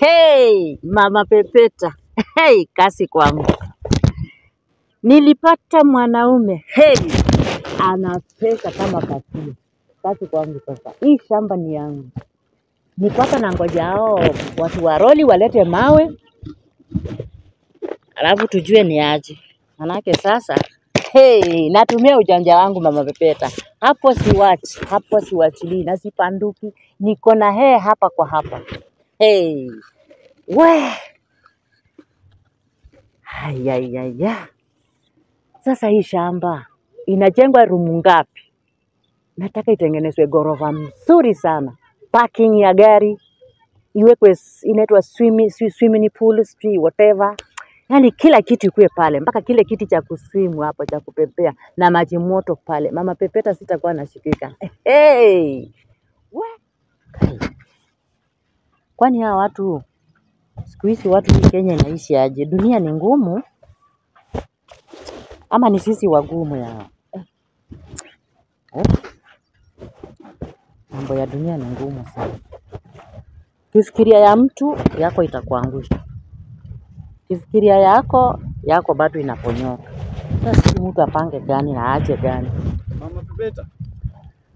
Hey, Mama Pepeta. Hey, kasi kwangu. Nilipata mwanaume. Hey, ana pesa kama patia. Kasi kwangu sasa. Hii shamba ni yangu. Niko hapa na ngoja hao watu wa roli walete mawe, alafu tujue ni aje. Manake sasa hey, natumia ujanja wangu Mama Pepeta. Hapo siwachi, hapo siwachilii na sipanduki. Niko na hee hapa kwa hapa. Hey, we. Ayayaya. Sasa hii shamba inajengwa rumu ngapi? Nataka itengenezwe gorofa mzuri sana. Parking ya gari iwekwe, inaitwa swimming pool, sijui whatever. Yaani kila kitu ikuwe pale, mpaka kile kiti cha kuswimu hapo cha kupepea na maji moto pale. Mama Pepeta sitakuwa nashikika. Hey! We! Kwani hawa watu siku hizi watu hii Kenya inaishi aje? Dunia ni ngumu ama ni sisi wagumu ya? Eh? Mambo ya dunia ni ngumu sana. Kifikiria ya mtu yako itakuangusha. Kifikiria yako yako bado inaponyoka. Sasa sijui mtu apange gani na aache gani. Mama Pepeta,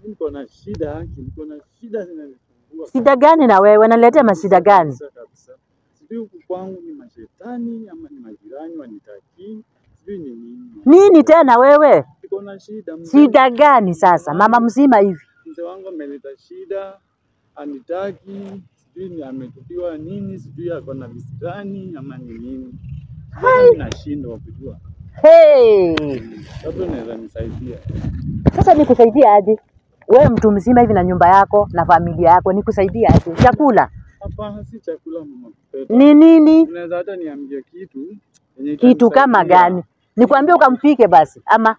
mimi niko na shida haki, niko na shida zinanisumbua Shida gani na wewe? Naletea mashida gani? kabisa kabisa. Sijui huku kwangu ni mashetani ama ni majirani wanitakii, sijui ni nini. Nini tena wewe? Niko na shida mzee. Shida gani sasa? Mama mzima hivi. Mzee wangu ameleta shida, anitaki, sijui ni ametupiwa nini, sijui ako na visirani ama ni nini. Sasa mimi nashindwa kujua. Hey! Labda unaweza nisaidia. Sasa nikusaidie aje? Wewe mtu mzima hivi na nyumba yako na familia yako, nikusaidie aje? Chakula Hapana, si chakula Mama Pepeta. ni nini? Unaweza hata niambia kitu yenye Kitu kama itanisaidia. gani? Nikwambie ukampike basi ama?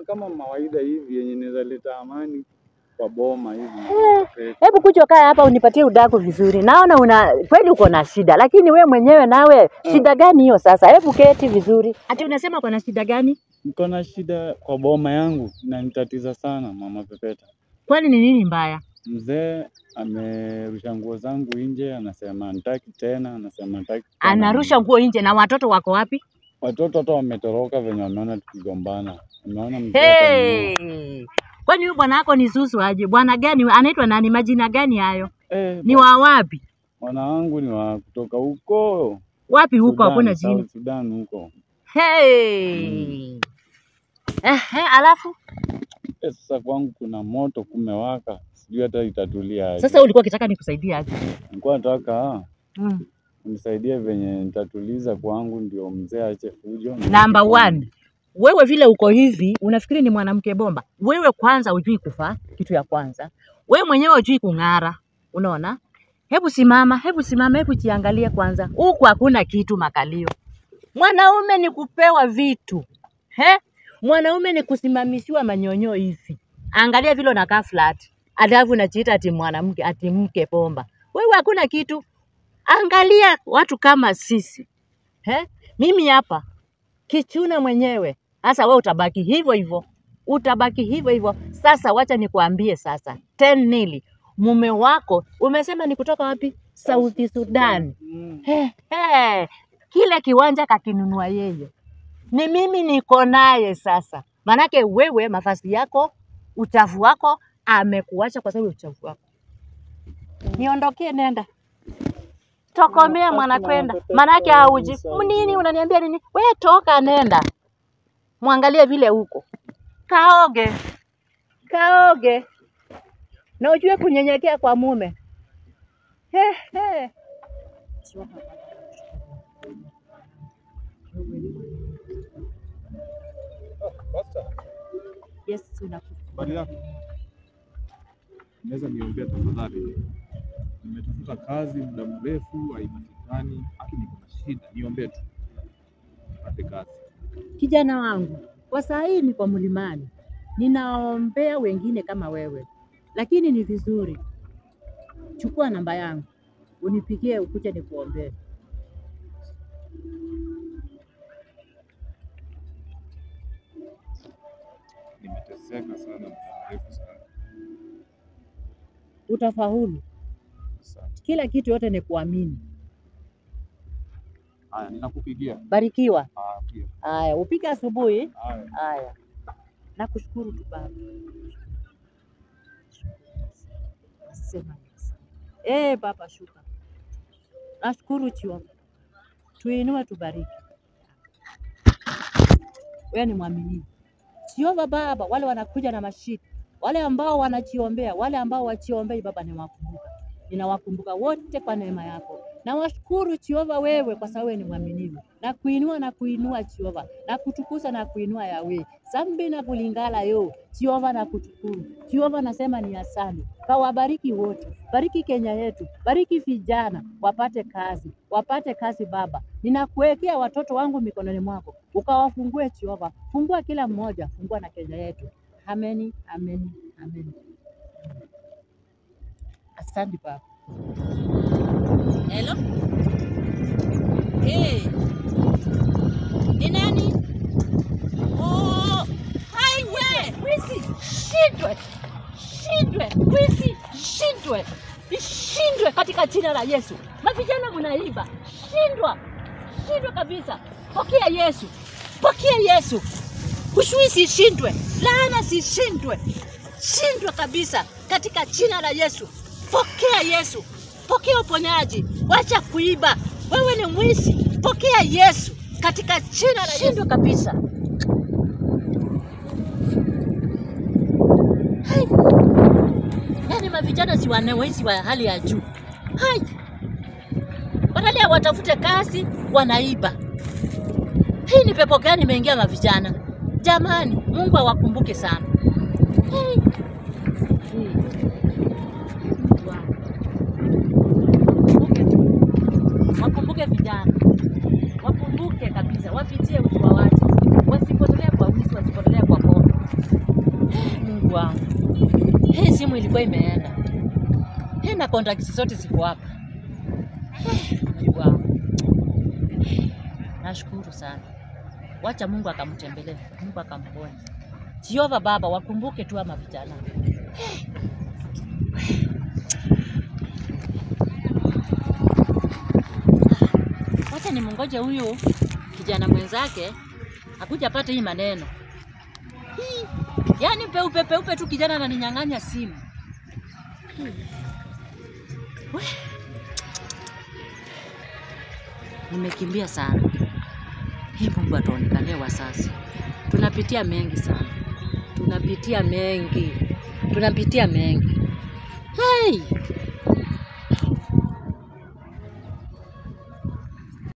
Kama mawaidha hivi yenye inaweza leta amani kwa boma hivi Mama Pepeta. Hebu kuja kaa hapa unipatie udaku vizuri. Naona una kweli uko na shida, lakini we mwenyewe nawe shida gani hiyo sasa? Hebu keti vizuri. Ati unasema uko na shida gani? Niko na shida kwa boma yangu inanitatiza sana Mama Pepeta. Kwani ni nini mbaya? Mzee amerusha nguo zangu nje, anasema nitaki tena, anasema nitaki tena. Anarusha nguo nje na watoto wako wapi? Watoto hata wametoroka venye wameona tukigombana, wameona mzee ataniua. Hey! Kwani huyu bwana wako ni zuzu aje? Bwana gani? Anaitwa nani? Majina gani hayo? Eh, Ni wa wapi? Bwana wangu ni wa kutoka huko Wapi huko? Hakuna Sudan, jina. South Sudan huko. Hey! Ehe, alafu Sasa kwangu kuna moto kumewaka, sijui hata itatulia aje. sasa ulikuwa ukitaka nikusaidie aje? Nilikuwa nataka unisaidie venye nitatuliza kwangu, ndio mzee aache fujo. Number one, wewe vile uko hivi unafikiri ni mwanamke bomba. Wewe kwanza hujui kuvaa, kitu ya kwanza. Wewe mwenyewe hujui kung'ara, unaona? Hebu simama, hebu simama, hebu jiangalie kwanza. Huku hakuna kitu makalio. Mwanaume ni kupewa vitu. He? Mwanaume ni kusimamishiwa manyonyo hivi. Angalia vile unakaa flat. Alafu unajiita ati mwanamke, ati mke bomba. Wewe hakuna kitu. Angalia watu kama sisi. He? Mimi hapa kichuna mwenyewe. Sasa wewe utabaki hivyo hivyo, utabaki hivyo hivyo. Sasa wacha nikuambie sasa, 10-0 mume wako umesema ni kutoka wapi? South Sudan. He, he. Kile kiwanja kakinunua yeye, ni mimi niko naye sasa. Manake wewe mavazi yako, uchafu wako amekuacha kwa sababu ya uchafu wako. Niondokee, nenda tokomea mwana kwenda, manake hauji nini, unaniambia nini? We toka nenda, mwangalie vile huko, kaoge kaoge, na ujue kunyenyekea kwa mume. He, he. Yes, Habari yako? Naweza niombea tafadhali? Nimetafuta kazi muda mrefu haipatikani, haki niko na shida, niombee tu nipate kazi. Kijana wangu, kwa saa hii niko mlimani, ninaombea wengine kama wewe, lakini ni vizuri, chukua namba yangu unipigie, ukuje nikuombee. Nimeteseka sana muda mrefu sana. Utafaulu. Asante. Kila kitu yote ni kuamini. Haya, ninakupigia. Barikiwa. Ah, pia. Haya, upike asubuhi. Haya. Haya, nakushukuru tu Baba. Nasema yes. Baba shuka. Nashukuru Jehova. Tuinue tubariki. Wewe ni mwaminifu. Jehova Baba, wale wanakuja na mashida, wale ambao wanajiombea, wale ambao wachiombei Baba, niwakumbuka. Ninawakumbuka wote kwa neema yako. Nawashukuru Jehova wewe kwa sababu wewe ni mwaminifu. Na kuinua na kuinua Jehova, na kutukuza na kuinua Yawe. Sambi na kulingala yo, Jehova na kushukuru. Jehova nasema ni asante. Kawabariki wote. Bariki Kenya yetu, bariki vijana wapate kazi, wapate kazi Baba. Ninakuwekea watoto wangu mikononi mwako, ukawafungue Jehova, fungua kila mmoja, fungua na Kenya yetu. Ameni, ameni, ameni. Asante Baba. Hello? Hey, ni nani? Oh, hai we, wizi, shindwe. Shindwe, wizi, shindwe. Ishindwe katika jina la Yesu. Mavijana mnaiba, shindwa. Shindwa kabisa. Pokea Yesu. Pokea Yesu. Ushuisi ishindwe, laana zishindwe. Shindwa kabisa katika jina la Yesu. Pokea Yesu. Pokea uponyaji. Wacha kuiba. Wewe ni mwizi. Pokea Yesu katika jina la Yesu. Shindwa kabisa. Hai. Yaani mavijana si wanawezi wa hali ya juu. Hai. Badala ya watafute kazi wanaiba. Hii ni pepo gani imeingia mavijana? Jamani, Mungu awakumbuke sana. Hey. Wakumbuke vijana. Wakumbuke kabisa, wapitie usiwawache. Wasipotelea kwa wizi, wasipotelea kwa pombe. Mungu wangu. Hii simu ilikuwa imeenda. Hii na contact zote ziko hapa. Mungu wangu. Nashukuru sana. Wacha Mungu akamtembelee, Mungu akamponye. Jehova Baba, wakumbuke tu ama vijana. Wacha nimungoje huyu kijana mwenzake akuja apate hii maneno. Yaani peupe peupe tu kijana ananinyang'anya simu. Nimekimbia sana. Hii Mungu atuonekanie wasasi. Tunapitia mengi sana. Tunapitia mengi. Tunapitia mengi. Hey!